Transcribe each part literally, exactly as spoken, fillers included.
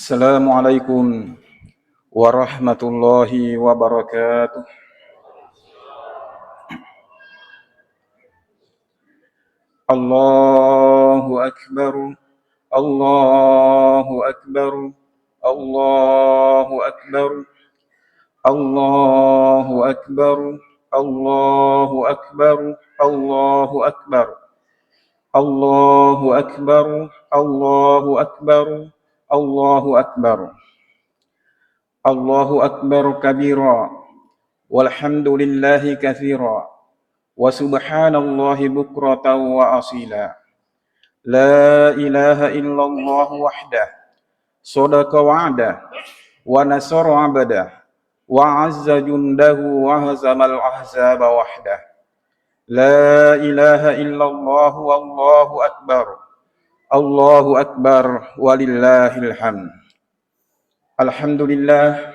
Assalamualaikum warahmatullahi wabarakatuh. Allahu akbar. Allahu akbar. Allahu akbar. Allahu akbar. Allahu akbar. Allahu akbar. Allahu akbar. Allahu akbar. Allahu akbar. Allahu akbar kabira. Walhamdulillahi katsira. Wa subhanallahi bukratan wa asila. La ilaha illallah wahdah. Sadaqa wa'dah. Wa nasara 'abdah. Wa 'azza jundahu wa hazamal ahzaba wahdah. La ilaha illallah wallahu akbar. Allahu akbar walillahil hamd. Alhamdulillah.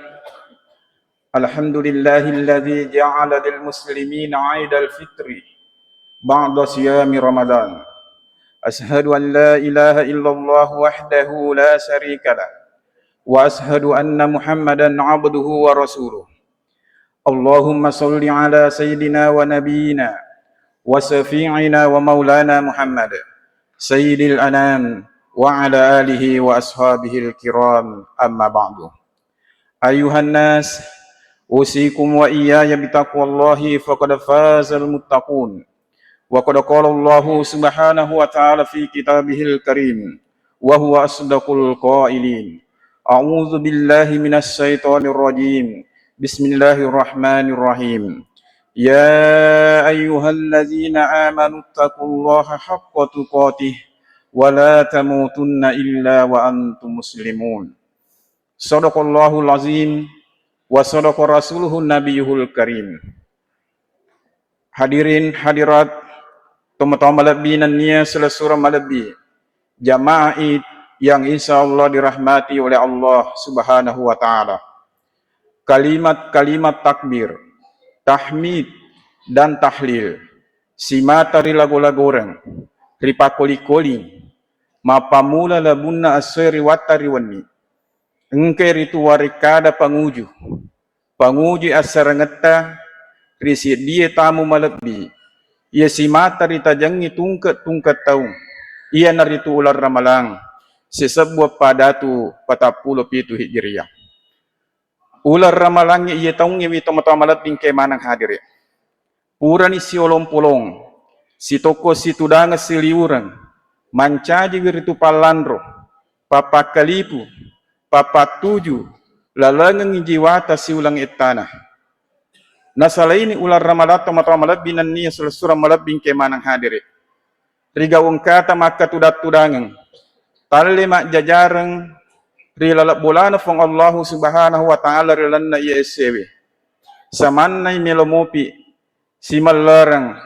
Alhamdulillahilladzi ja'ala lil muslimina 'aidal fitri ba'da siyami Ramadan. Asyhadu an la ilaha illallah wahdahu la syarika lah. Wa asyhadu anna Muhammadan 'abduhu wa rasuluh. Allahumma shalli ala sayyidina wa nabiyyina wa syafi'ina wa maulana Muhammad, sayyidil anam, wa ala alihi wa ashabihil kiram, amma ba'du. Ayyuhan nas, usikum wa iyyaya bitaqwallahi faqad fazal muttaqun. Wa qad qala Allahu subhanahu wa ta'ala fi kitabihil karim, wa huwa asdaqul qailin. A'udzu billahi minasy syaithanir rajim. Bismillahirrahmanirrahim. Ya ayyuhalladzina amanu taqullaha haqqa tuqatih wa la tamutunna illa wa antum muslimun. Sadaqallahul azim wa sadaqa rasuluhun nabiyuhul karim. Hadirin hadirat, tomatoa malebbi nennia silessureng malebbi, jamaah Id yang insya Allah dirahmati oleh Allah Subhanahu wa Ta'ala. Kalimat-kalimat takbir, tahmid, dan tahlil simata ri lago-lagoreng, ri pakkoling-koling, mappammula labunna essoe ri watta ri wenni. Engkai ritu warekkada panguju. Panguju assarengetta ri seddie tamu malebbi, iya simata ritajengngi tungke-tungke taung, iyanaritu uleng Ramalang sisebbu eppa datu patappulo pitu Hijriyah. Uleng Ramalangnge iya taungngewi tomatoa malebbi engkae maneng hadere. Purani siolong-polong, sitokko situdangeng siliureng, mancajiwi ritu pallanro, pappakkalipu, pappattuju, lalengengngi jiwata siuleng ettana. Nasalaini uleng Ramalang tomatoa malebbi nennia silessureng malebbi engkae maneng hadere. Rigau engkata makkatudang-tudangeng, talle majjajareng ri laleng bolana Puang Allahu Subhanahu wa Ta'ala ri lalenna iye essewe. Samannai melo mopi simellereng,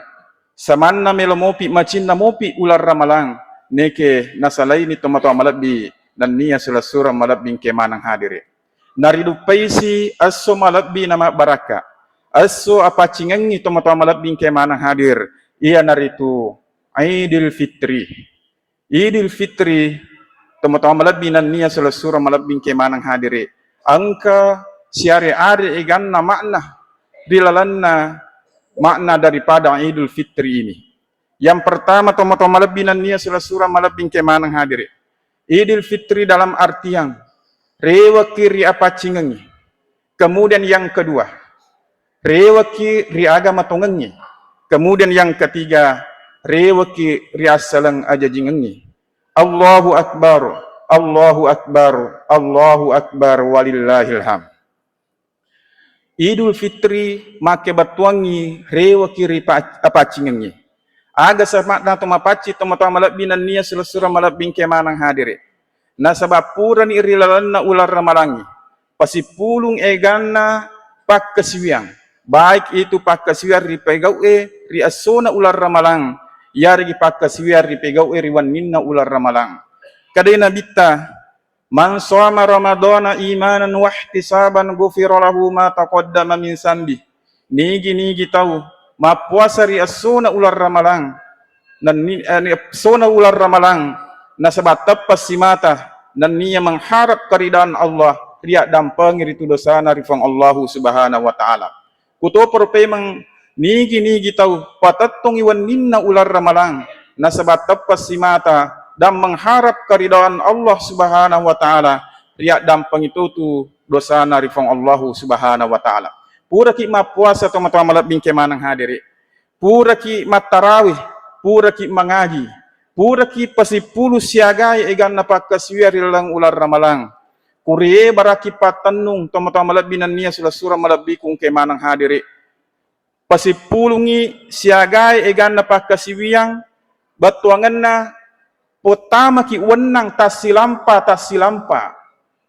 samanna melo mopi macinna mopi uleng Ramalang, neke nasalaini tomatoa malebbi nennia silessureng malebbi engkae maneng hadere. Nariduppaisi esso malebbi namabbarakka, esso apaccingengngi tomatoa malebbi engkae maneng hadir, iyanaritu Idul Fitri. Idul Fitri, tomatoa malebbi nennia silessureng malebbi engkae maneng hadere, engka siare-are eganna makna ri lalenna makna daripada Idul Fitri ini. Yang pertama, tomatoa malebbi nennia silessureng malebbi engkae maneng hadere, Idul Fitri dalam artian rewekki ri apaccingengngi. Kemudian yang kedua, rewekki ri aga matongengngi. Kemudian yang ketiga, rewekki ri assaleng ajajingengngi. Allahu Akbar, Allahu Akbar, Allahu Akbar, walillahil hamd. Idul Fitri makkebettuangngi rewekki ri pa-, apaccingengngi. Aga samakna to mapaccing tomatoa malebbi nennia silessureng malebbi engkae maneng hadere. Nasaba purani ri lalenna uleng Ramalangnge pasippulung eganna pakkasiwiang, baik itu pakkasiwiang ripegau'e ri essona uleng Ramalang, yaregi pakkasiwiang ripegau'e ri wenninna uleng Ramalang. Kadai Nabitta, "Man shoma Ramadhana imanan wahtisaban ghufira lahu ma taqaddama min zambi." Nigi-nigi tau mappuasa ri essona uleng Ramalang, nenni-, eh, ni-, essona uleng Ramalang, nasaba teppa simata nennia mengharap keridaan Allah, riaddampengi ritu dosana ri Puang Allahu Subhanahu wa Ta'ala. Kutoparo pemeng nigi-nigi tau patettongi wenninna uleng Ramalang, nasaba teppa simata dan mengharap keridaan Allah Subhanahu wa Ta'ala, riaddampengi totu dosana ri Puang Allahu Subhanahu wa Ta'ala. Puraki mappuasa, tomatoa malebbi engkae maneng hadere. Puraki mattarawih, puraki mangaji, puraki pasippulu siagai eganna pakkasiwiang ri laleng uleng Ramalang. Kurie baraki pattennung, tomatoa malebbi nennia sulessureng malebbiku engkae maneng hadere. Pasippulungngi siagai eganna pakkasiwiang, bettuangenna pottamaki wennang tassilampa-tassilampa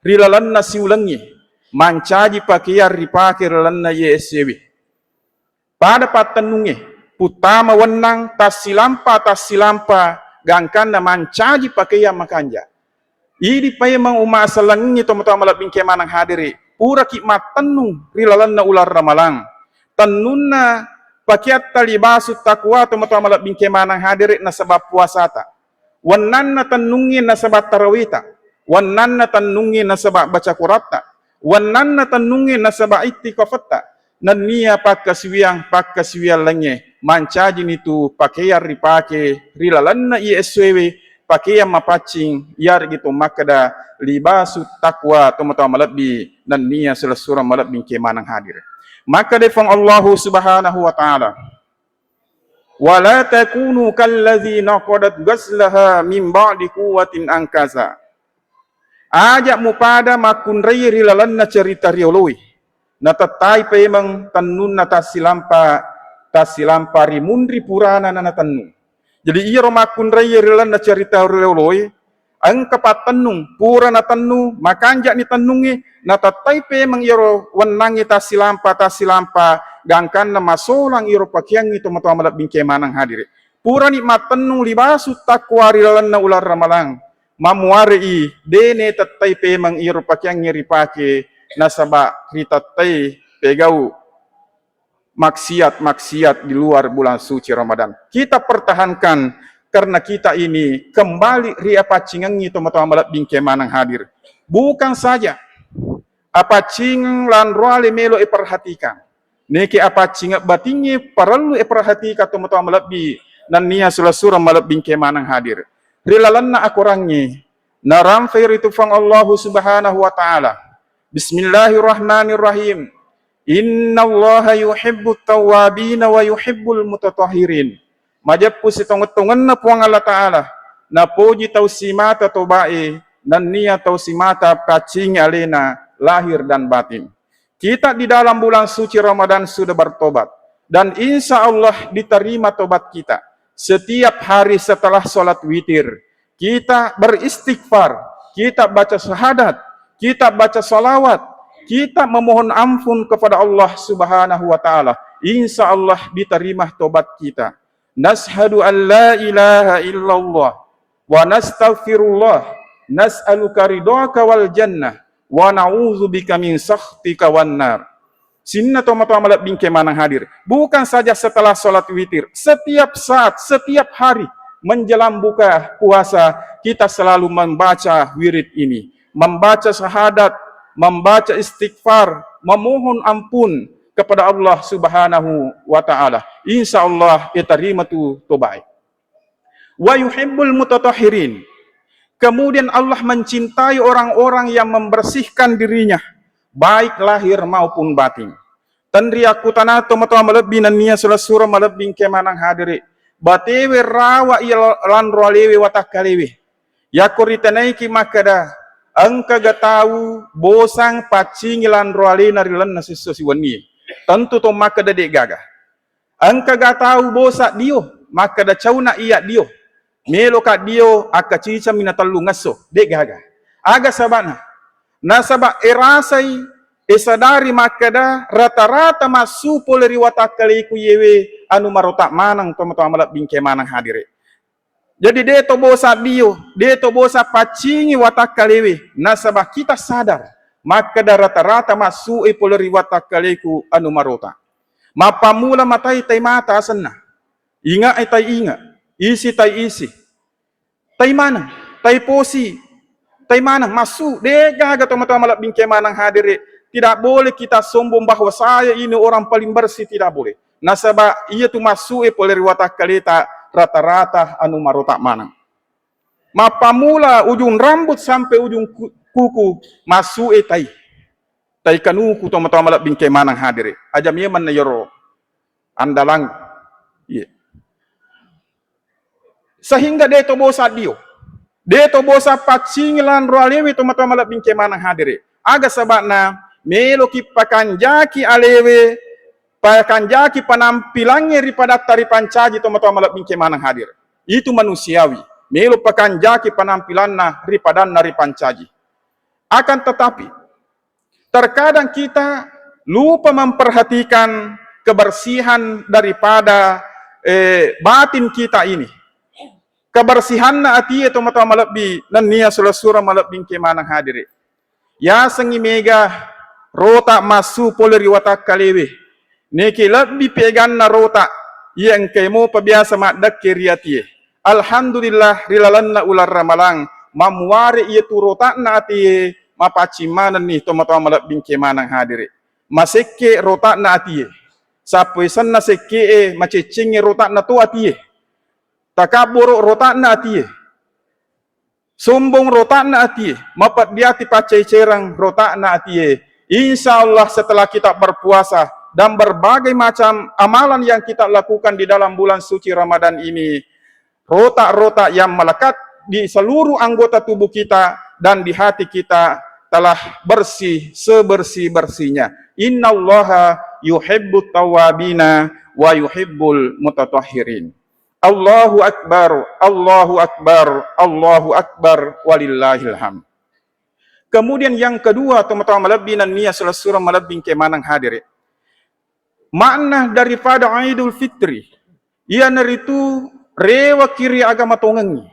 ri lalenna siulengnge, mancaji pakeang ripake ri lalenna iye essewe. Pada pattennungnge, puttama wennang tassilampa-tassilampa gangkanna mancaji pakeang makanja. Idi paimeng umma asellengngi tomatoa malebbi engkae maneng hadere, puraki mattennung ri lalenna uleng Ramalang. Tennunna pakeatta libasu takwa tomatoa malebbi engkae maneng hadere nasaba puasata. Wennanna tennungnge nasaba tarawita. Wennanna tennungnge nasaba baca Quratta. Wennanna tennungnge nasaba ittikafatta. Nennia pakkasiwiang-pakkasiwiang laingnge mancajini tu pakeang ripake ri lalenna iye essoewe, pakeang mapaccing, iyare'gi to makkeda libasu takwa tomatoa malebbi nennia sulessureng malebbi engkae maneng hadere. Makkeda Puang Allahu Subhanahu wa Ta'ala, "Wala takunu kallazi naqadat ghazlaha min ba'di quwwatin ankaza." Aja mupada makkunrai ri lalenna cerita rioloe. Natettai pemeng tennunna tassilampa, tassilampa ri munri purana nanatennu. Jadi iyaro makkunrai ri lalenna cerita rioloe, engka pattennung, pura natennu, makanja'ni tennungnge, natettai pemeng iyaro wennangnge tassilampa-tassilampa, gangkanna masolang iyaro pakeangnge tomatoa malebbi engkae maneng hadere. Purani mattennung libasu takwa ri lalenna uleng Ramalang, mamuare'i dene tettai pemeng iyaro pakeangnge ripake, nasaba ritettai pegau maksiat-maksiat di luar bulan suci Ramadan. Kita pertahankan karena kita ini kembali ri apaccingengngi tomatoa malebbi engkae maneng hadir. Bukan saja apaccingeng lanroale melo iperhatikan. Neke apaccingeng batingnge parellu iperhatikan tomatoa malebbi nennia sulessureng malebbi engkae maneng hadir. Ri lalenna akorangnge naramfei ritu Puang Allahu Subhanahu wa Ta'ala. Bismillahirrahmanirrahim. Innallaha yuhibbut tawwabina wa yuhibbul mutatahhirin. Majeppu sitongeng-tongenna Puang Allah Ta'ala, napoji tau simata tobae, nennia tau simata paccingi alena lahir dan batin. Kita di dalam bulan suci Ramadan sudah bertobat, dan insya Allah diterima tobat kita. Setiap hari setelah sholat witir, kita beristighfar, kita baca syahadat, kita baca salawat, kita memohon ampun kepada Allah Subhanahu wa Ta'ala. Insya Allah diterima tobat kita. Nashhadu an la ilaha illallah wa nastaghfirullah, nas'aluka ridhaka wal jannah, wa na'udzubika min sakhtika wan nar. Sininna tomatoa malebbi engkae maneng hadir. Bukan saja setelah sholat witir, setiap saat, setiap hari menjelang buka puasa, kita selalu membaca wirid ini, membaca syahadat, membaca istighfar, memohon ampun kepada Allah Subhanahu wa Ta'ala. Insya Allah, itarima tu tobae. Wa yuhibbul mutatahhirin. Kemudian Allah mencintai orang-orang yang membersihkan dirinya, baik lahir maupun batin. Tenriakkutana tomatoa malebbi nennia sulessureng malebbi engkae maneng hadiri. Batewe rawa iya lanro alewe watakkalewe. Yakko ritenaiki makkeda, engkaga tau bosang paccingi lanro alena ri lalenna siesso siwennie? Tentu to makkeda de'gaga. Engkaga tau bosa dio, makkeda cauna iya dio. Meloka dio akkacicammi na tellung esso, de'gaga. Aga sabana? Nasaba erasai, esadari makkeda rata-rata massu pole ri watakkaleku yewe anu marota maneng tomatoa malebbi engkae maneng hadire. Jadi de to bosa dio, de to bosa paccingi watakkalewe, nasaba kita sadar makkeda rata-rata massu e pole ri watakkaleku anu marota. Mappammula matai tai mata asenna. Inga e tai inga, isi tai isi. Tai maneng, tai posi. Tai maneng massu, de'gaga tomatoa malebbi engkae maneng hadere. Tidak boleh kita sombong bahwa saya ini orang paling bersih, tidak boleh. Nasaba iyatu massu e pole ri watakkaleta rata-rata anu marota maneng. Mappamula ujung rambut sampai ujung ku-, kuku massu e tai. Tai kanuku tomatoa malebbi engkae maneng hadere. Aja memang na yero andalang. Iya. Sehingga de to bosa dio. De to bosa paccingi lanro alewe tomatoa malebbi engkae maneng hadere. Aga saba'na? Meloki pakanjaki alewe, pakanjaki penampilangnge ri padatta ripancaji tomatoa malebbi engkae maneng hadere. Itu manusiawi. Melo pakanjaki penampilanna ri padanna ripancaji. Akan tetapi, terkadang kita lupa memperhatikan kebersihan daripada, eh, batin kita ini. Kebersihanna atie tomatoa malebbi nennia sula-sula malebbi engkae maneng hadere. Yasengngi mega rota massu pole ri watakkalewe. Neke lebbi peganna rota iya engkae mopa biasa maddekke ri atie. Alhamdulillah, ri lalenna uleng Ramalang, mammuare iyatu rota'na atie mapaccing manenni tomatoa malebbi engkae maneng hadere. Masekke rota'na atie. Sappoisenna sekke'e, maceccengnge rota'na to atie. Takabboro rota'na atie. Sombong rota'na atie, mapeddi ati paccecereng rota'na atie. Insya Allah setelah kita berpuasa dan berbagai macam amalan yang kita lakukan di dalam bulan suci Ramadan ini, rotak-rotak yang melekat di seluruh anggota tubuh kita dan di hati kita telah bersih sebersih-bersihnya. Innallaha yuhibbut tawwabina wa yuhibbul mutatahhirin. Allahu Akbar, Allahu Akbar, Allahu Akbar, walillahil hamd. Kemudian yang kedua, tomatoa malebbi nennia sula-sula malebbi engkae maneng hadere. Makna daripada Idul Fitri, iyanaritu rewaki ri agama tongengngi.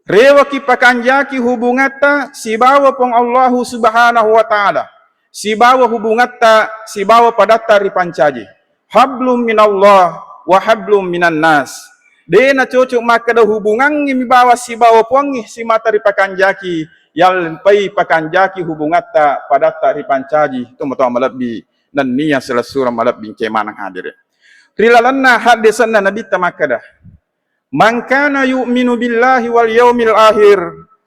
Rewaki pakanjaki hubungatta sibawa Puang Allahu Subhanahu wa Ta'ala, sibawa hubungatta sibawa padatta ripancaji. Hablum minallah wa hablum minan nas. De nacocok makkeda hubungangnge mi bawang sibawa Puangnge simata ripakanjaki, yallempai pakanjaki hubungatta padatta ripancaji, tomatoa malebbi nennia sula-sula malebbi engkae maneng hadere. Ri lalenna haddese'na Nabitta makkeda, "Man kana yu'minu billahi wal yaumil akhir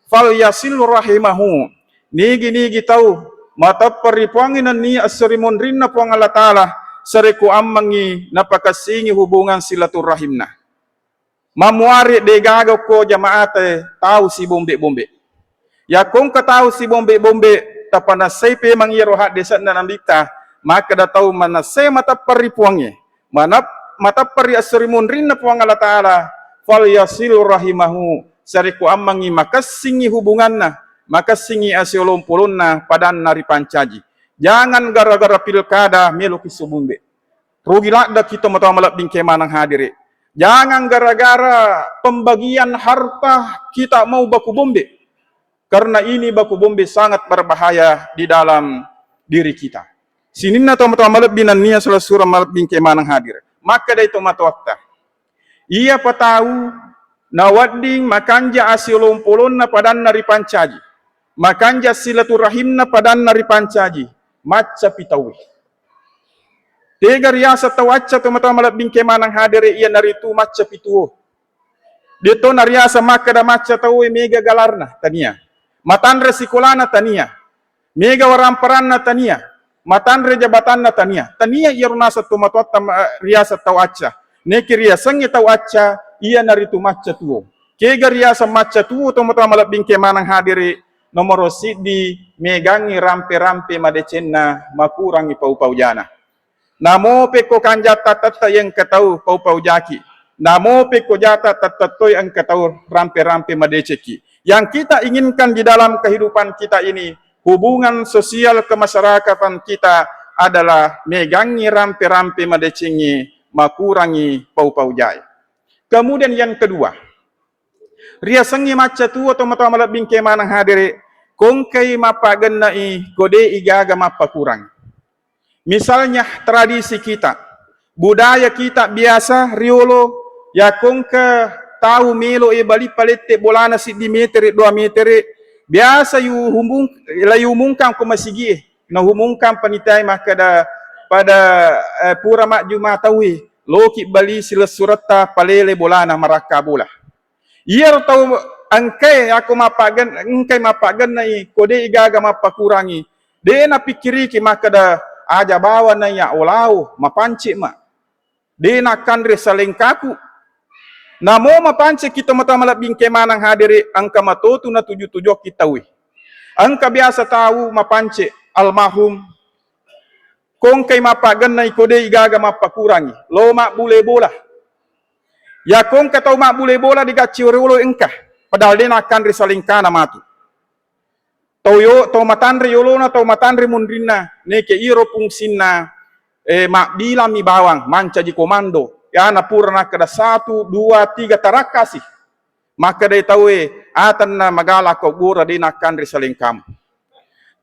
falyasil rahimahu." Nigi-nigi tau mateppa ri Puangnge nennia esso ri munrinna Puang Allah Ta'ala, sarekkuammengngi napakessingi hubungan silaturrahimna. Mammuare degaga ko jama'ata tau sibombe-bombe. Yakko engka tau sibombe-bombe, tapanassai pemeng iyaro haddese'na Nabitta, makkeda tau manassai mateppa ri Puangnge, manap-, mateppa ri esso ri munrinna Puang Allah Ta'ala, falyasil rahimahu, sarekkuammengngi makessingngi hubunganna, makessingngi asiolompolonna padanna ripancaji. Jangan gara-gara pilkada meloki sibombe. Rugi laddeki tomatoa malebbi engkae maneng hadere. Jangan gara-gara pembagian harta kita mau baku bombe. Karena ini baku bombe sangat berbahaya di dalam diri kita. Sininna tomatoa malebbi nennia sula-sula malebbi engkae maneng hadere. Makkedai tomatoatta, iyapa tau nawedding makanja asiolompolonna padanna ripancaji, makanja silaturahimna padanna ripancaji, maccapi tauwe. Tega riaseng tau acca tomatoa malebbi engkae maneng hadere, iyanaritu maccapi tuo. De'to nariaseng makkeda macca tauwe mega galarna, tania. Matanre sikolana, tania. Mega waramparanna, tania. Matanre jabatanna, tania. Tania iyaro naseng tomatoatta ma-, riaseng tau acca. Neki riasengnge tau acca, iyanaritu macca tuo. Kega riaseng macca tuo tomatoa malebbi engkae maneng hadere, nomoro siddi, megangngi rampe-rampe madecenna, makurangngi pau-paujana. Namo pekko kanja tattetta engka tau pau-paujaki. Namo pekko jata tattettoi engka tau rampe-rampe madecekki. Yang kita inginkan di dalam kehidupan kita ini, hubungan sosial kemasyarakatan kita adalah megangngi rampe-rampe madecengnge, makurangngi pau-paujae. Kemudian yang kedua, riasengngi macca tuo tomatoa malebbi engkae maneng hadere, ko engkai mappagennai, ko de'i gaga mappakurang. Misalnya tradisi kita, budaya kita biasa riolo, yakko engka tau melo e bali palette bolana siddi metere, dua metere, Biasa yuhumung-, la yumungkang ko masigie, nahumungkang panitae makkeda pada, eh, pura majjuma tauwe, loki bali silessuretta palele bolana marakka bola. Iyaro tau engkae ako mappagen-, engkai mappaggennai ko de igaga mappakurangi, de napikkiriki makkeda aja bawa naiya olao mapancema. De nakkanre salengkaku. Namo mapanceki tomatoa malebbi engke maneng hadere, engka matotu natuju-tujokki tauwe. Engka biasa tau mapance almarhum, ko engkai mappagennai ko de igaga mappakurangi, lo mabbule bola. Yakko engka tau mabbule bola digacci riolo engka, padahal de nakkanre salengkana matu. Tau yo-, tau matanre yolona, tau matanre munrinna, neke iro fungsinna, eh, mabbilammi bawang, mancaji komando. Ya, napura nakkeda satu, dua, tiga, tarakkasi. Makkedai tauwe, atanna magala ko gora de nakkanre salengkamu.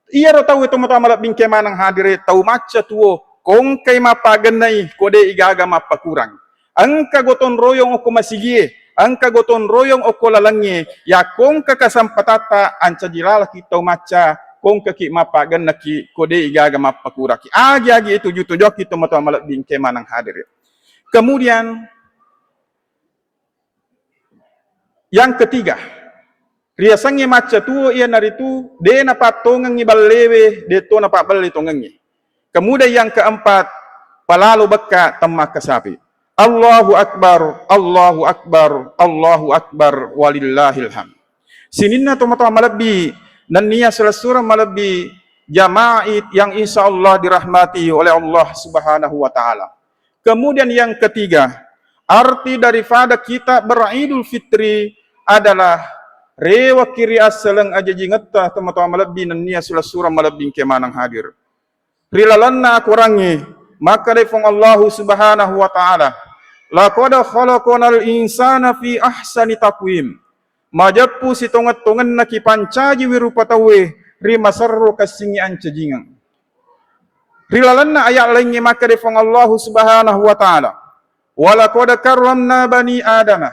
Iyaro tauwe tomatoa malebbi engke maneng hadere, tau macca tuo, ko engkai mappagennai, ko de igaga mappakurang. Engka gotong royong okko masigie, engka gotong royong okko lalengnge, yakko engka kesempatatta ancaji lalaki tau macca, ko engkaki mappagennaki, ko de igaga mappakuraki. Agi-agi itu jutu jokki tomatoa malebbi engke maneng hadere. Kemudian, yang ketiga, riasengnge macca tuo iyanaritu de napattongengngi ballewe, de to napabbelle tongengngi. Kemudian yang keempat, palalo bekka temmakka sapi. Allahu Akbar, Allahu Akbar, Allahu Akbar, walillahil hamd. Sininna tomatoa malebbi, nennia selessureng malebbi jamaah Id yang insya Allah dirahmati oleh Allah Subhanahu wa Ta'ala. Kemudian yang ketiga, arti daripada kita beridul fitri adalah rewaki ri assaleng ajajingetta tomatoa malebbi nennia selessureng malebbi engke maneng hadir. Ri lalenna akorangnge, makkedai Puang Allahu Subhanahu wa Ta'ala, "Laqad khalaqnal insana fi ahsani taqwim." Majeppu sitongeng-tongenna kipancajiwi rupa tauwe ri maserro kessingngi ancajingeng. Ri lalenna ayat laingnge makkedai Puang Allahu Subhanahu wa Ta'ala, "Walaqad karramna bani Adama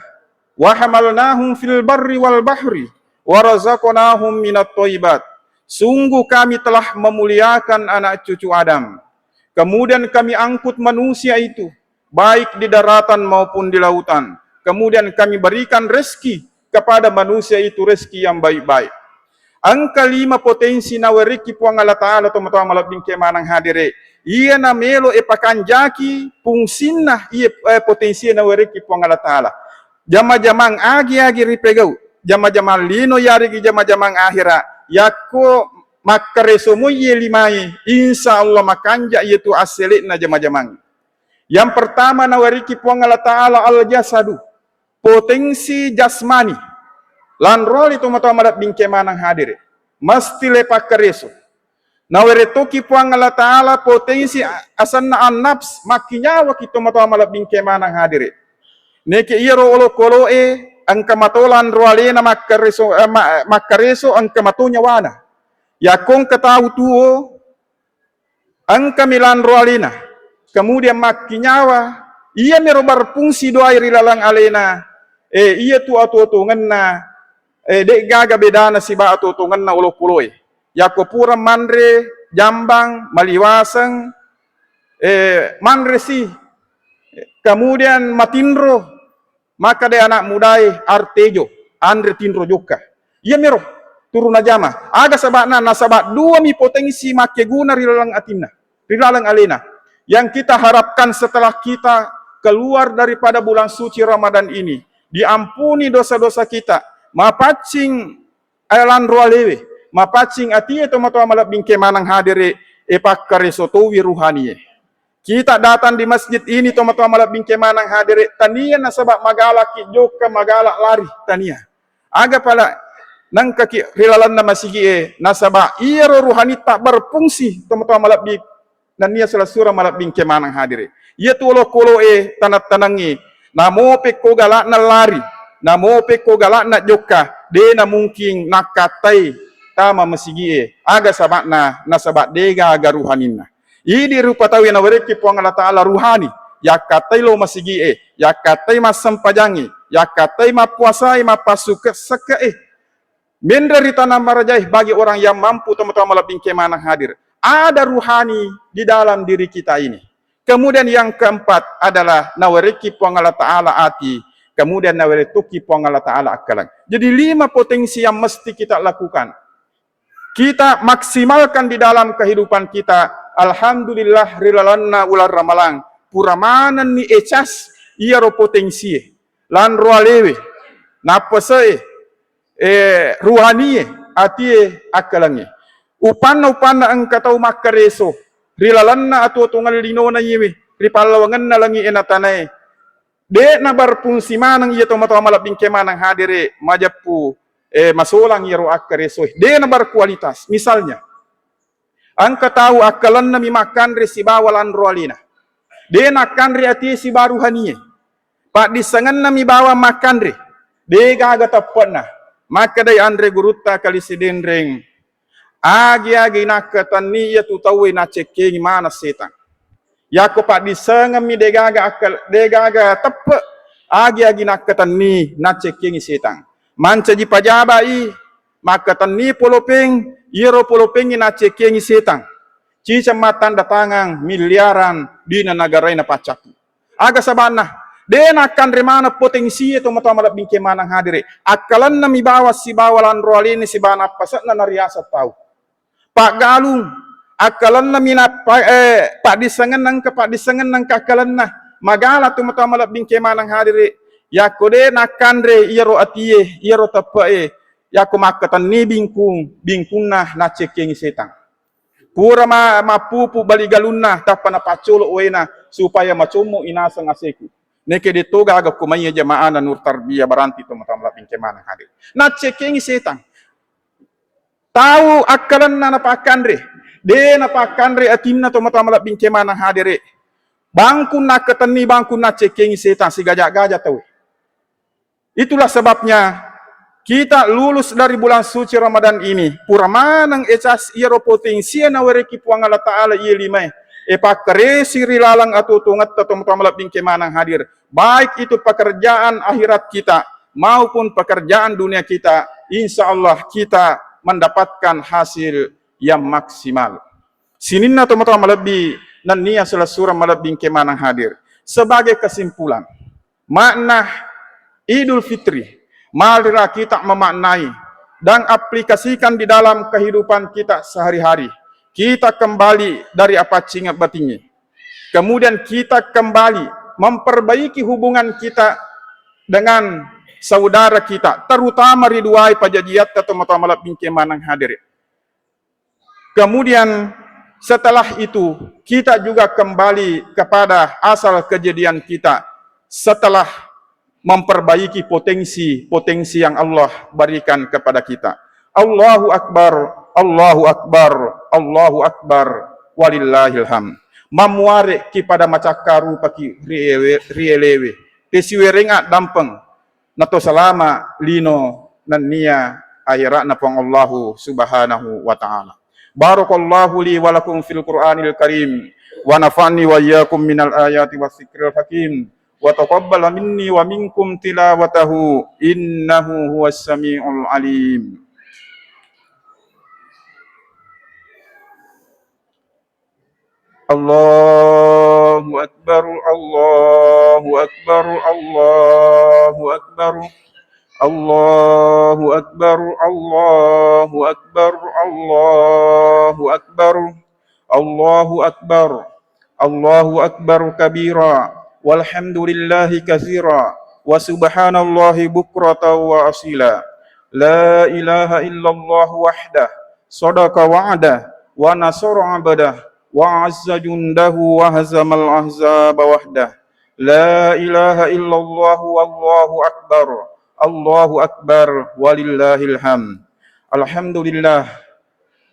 wa hamalnahum fil barri wal bahri wa razaqnahum minat thayyibat." Sungguh Kami telah memuliakan anak cucu Adam. Kemudian Kami angkut manusia itu, baik di daratan maupun di lautan. Kemudian Kami berikan rezeki kepada manusia itu rezeki yang baik-baik. Engka lima potensi nawerekki Puang Allah Ta'ala tomatoa malebbi engke maneng hadere. Iya namelo e pakanjaki fungsinna iye, eh, potensi nawerekki Puang Allah Ta'ala. Jama-jamang agi-agi ripegau, jama-jamang lino yarigi jama-jamang akhira. Yakko makkareso moi ye limae, insya Allah makanja iyetu assele'na jama-jamang. Yang pertama nawerekki Puang Allah Ta'ala al-jasadu, potensi jasmani. Lanroli tomatoa malebbi engke maneng hadere. Mesti le pakkareso. Nawere toki Puang Allah Ta'ala potensi a-, asenna an-nafs, makkinyawaki tomatoa malebbi engke maneng hadere. Neke iyaro olokolo'e engka mato lanro alena makkareso, eh, ma-, makkareso engka mato nyawana. Yakko engka tau tuo, engkami lanro alena, kemudian makkinyawa, iyamiro berfungsi doai ri laleng alena, eh, iyatu atuo-tuongenna, eh, de'gaga bedana siba atuo-tuongenna olokoloe. Yakko pura manre jambang, maliwaseng, eh, manresi, kemudian matinro, makkeda anak mudae, "Artejo, anre tinro jokka." Iyamiro turu najama. Aga saba'na? Nasaba duami potensi makkeguna ri laleng atinna, ri laleng alena. Yang kita harapkan setelah kita keluar daripada bulan suci Ramadan ini, diampuni dosa-dosa kita, mapaccing lanro alewe, mapaccing atie tomatoa malebbi engke maneng hadere, e pakkareso towi ruhanie. Kita datang di masjid ini, tomatoa malebbi engke maneng hadere, tania nasaba magalaki jokka, magala lari, tania. Aga pala nengkaki ri lalenna masigie, nasaba iyaro ruhanitta berfungsi, tomatoa malebbi nennia selessureng malebbi engke maneng hadere. Iyatu olokoloe taneng-tanengngi, namo pekko galakna lari, namo pekko galakna jokka, de namungking nakkattai tama masigie. Aga saba'na? Nasaba degaga ruhaninna. Idi rupa tauwe nawerekki Puang Allah Ta'ala ruhani, yakkattai lo masigie, yakkattai massempajangnge, yakkattai mappuasae, mappassukke-, sekke'e. Menre ri tana marajae bagi orang yang mampu, tomatoa malebbingke maneng hadir. Ada ruhani di dalam diri kita ini. Kemudian yang keempat adalah nawereki Puang Allah Ta'ala ati, kemudian naweretuki Puang Allah Ta'ala akkaleng. Jadi lima potensi yang mesti kita lakukan. Kita maksimalkan di dalam kehidupan kita. Alhamdulillah, ri lalenna uleng Ramalang, pura manenni ecas iyaro potensie, lanro alewe, nappase'e, eh, ruhanie, atie, akkalengnge. Upanna-upanna engka tau makkareso ri lalenna atuo-tuongeng linona iyewe, ri pallawangenna langi'e na tanae. De'na berfungsi maneng iya tomatoa malebbingke maneng hadere, majeppu, eh, masolang iyaro akkaresoe. De'na berkualitas. Misalnya, engka tau akkalennami makkanre sibawa lanro alena. De' nakkanre atie sibawa ruhanie. Paddissengennami bawang makkanre. De' gaga teppe'na. Makkedai anre gurutta Kali Sidenreng, agi-agi nakkatenni iyatu tauwe naccekkengi maneng setang. Yakko paddissengemmi de' gaga akkel-, de' gaga teppe', agi-agi nakkatenni naccekkengi setang. Mancaji pajaba'i, makkatenni polopeng, iyaro polopengnge naccekkengi setang. Ciceng mattanda tangang miliaran dina nagarae napaccappu. Aga sabanna? De' nakkanre maneng potensie tomatoa malebbingke maneng hadere. Akkalennami bawang sibawa lanro alena sibawa nappase'na nariaseng tau. Paggalung, akkalenna minappa, eh, paddissengenna engka, paddissengenna engka akkalenna. Magala tomatoa malebbingke maneng hadere. Yakko de' nakkanre iyaro atie, iyaro teppe'e, yakko makkatenni bingkung, bingkunna naccekkengi setang. Pura ma-, mappupu bali galunna, tappa napaccolo' waena supaya macommo inaseng aseku. Neke de' to gaga kumaiya jamaahna Nur Tarbiyah Baranti tomatoa malebbingke maneng hadere. Naccekkengi setang. Tau akkalenna napakkanre, de' napakkanre atinna tomatoa malebbingke maneng hadere. Bangkung nakkatenni, bangkung naccekkengi setang, sigaja-gaja tau. Itulah sebabnya kita lulus dari bulan suci Ramadan ini, pura maneng ecas iyaro potensie nawereki Puang Allah Ta'ala iye limae, e pakkaresi ri laleng atuo-tuongetta tomatoa malebbingke maneng hadir. Baik itu pekerjaan akhirat kita maupun pekerjaan dunia kita, insya Allah kita mendapatkan hasil yang maksimal. Sininna tomatoa malebbi nennia silessureng malebbingke maneng hadir. Sebagai kesimpulan, makna Idul Fitri, marilah kita memaknai dan aplikasikan di dalam kehidupan kita sehari-hari. Kita kembali dari apaccingeng batingnge. Kemudian kita kembali memperbaiki hubungan kita dengan saudara kita, terutama ri duae pajajiatta tomatoa malebbingke maneng hadere. Kemudian setelah itu kita juga kembali kepada asal kejadian kita setelah memperbaiki potensi-potensi yang Allah berikan kepada kita. Allahu Akbar, Allahu Akbar, Allahu Akbar, walillahil hamd. Mammuare' ki pada macakka rupaki ri ewe-, ri elewe. Tesiwerengnga dampeng, nato salama' lino nennia ahera'na Puang Allahu Subhanahu wa Ta'ala. Barakallahu li wa lakum fil Qur'anil Karim, wa nafa'ni wa iyyakum minal ayati was sikril hakim, wa taqabbala minni wa minkum tilawatahu, innahu huwas samiul alim. Allahu Akbar, Allahu Akbar, Allahu Akbar. Allahu Akbar, Allahu Akbar, Allahu Akbar. Allahu Akbar, Allahu Akbar kabira, walhamdulillahi katsira, wa subhanallahi bukratan wa asila. La ilaha illallah wahdah, sadaqa wa'dah, wa nasara abdah, wa azza jundahu, wa hazamal ahzaba wahdah. La ilaha illallah wallahu akbar, Allahu akbar, walillahil hamd. Alhamdulillah.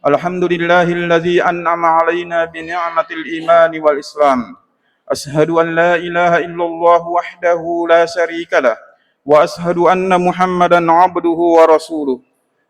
Alhamdulillahilladzi an'ama alaina bi ni'matil imani wal islam. Asyhadu an la ilaha illallah wahdahu la syarikalah, wa asyhadu anna Muhammadan abduhu wa rasuluh.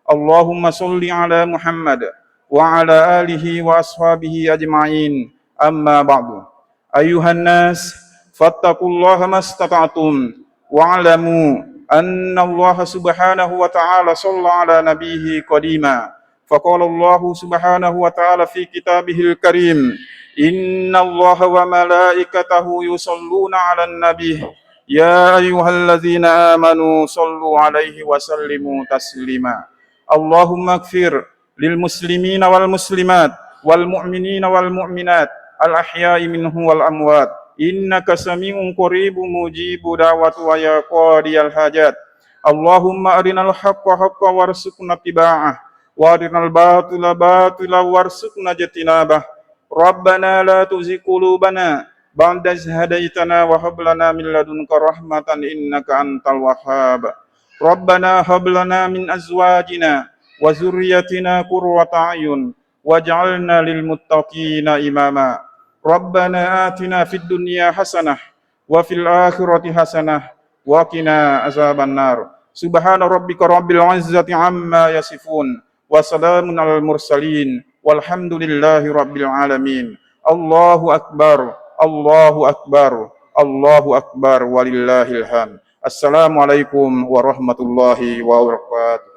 Allahumma shalli ala Muhammad wa ala alihi wa ashabihi ajma'in. Amma ba'du. Ayuhan nas, fattaqullaha mastata'tum, wa'lamu أن الله سبحانه وتعالى صلى على نبيه قديما، فقال الله سبحانه وتعالى في كتابه الكريم: إن الله وملائكته يصلون على النبي، يا أيها الذين آمنوا صلوا عليه وسلموا تسليما. اللهم اغفر للمسلمين والمسلمات والمؤمنين والمؤمنات الأحياء منهم والأموات، إنك سميع قريب مجيب دعوة ويا قاضي الحاجات. اللهم أرنا الحق حقا وارزقنا اتباعه، وأرنا الباطل باطلا وارزقنا اجتنابه. ربنا لا تزغ قلوبنا بعد إذ هديتنا وهب لنا من لدنك رحمة إنك أنت الوهاب. ربنا هب لنا من أزواجنا وذريتنا قرة أعين واجعلنا للمتقين إماما. ربنا آتنا في الدنيا حسنة وفي الآخرة حسنة وقنا عذاب النار. سبحان ربك رب العزة عما يصفون. وسلام على المرسلين والحمد لله رب العالمين. الله أكبر، الله أكبر، الله أكبر ولله الحمد. السلام عليكم ورحمة الله وبركاته.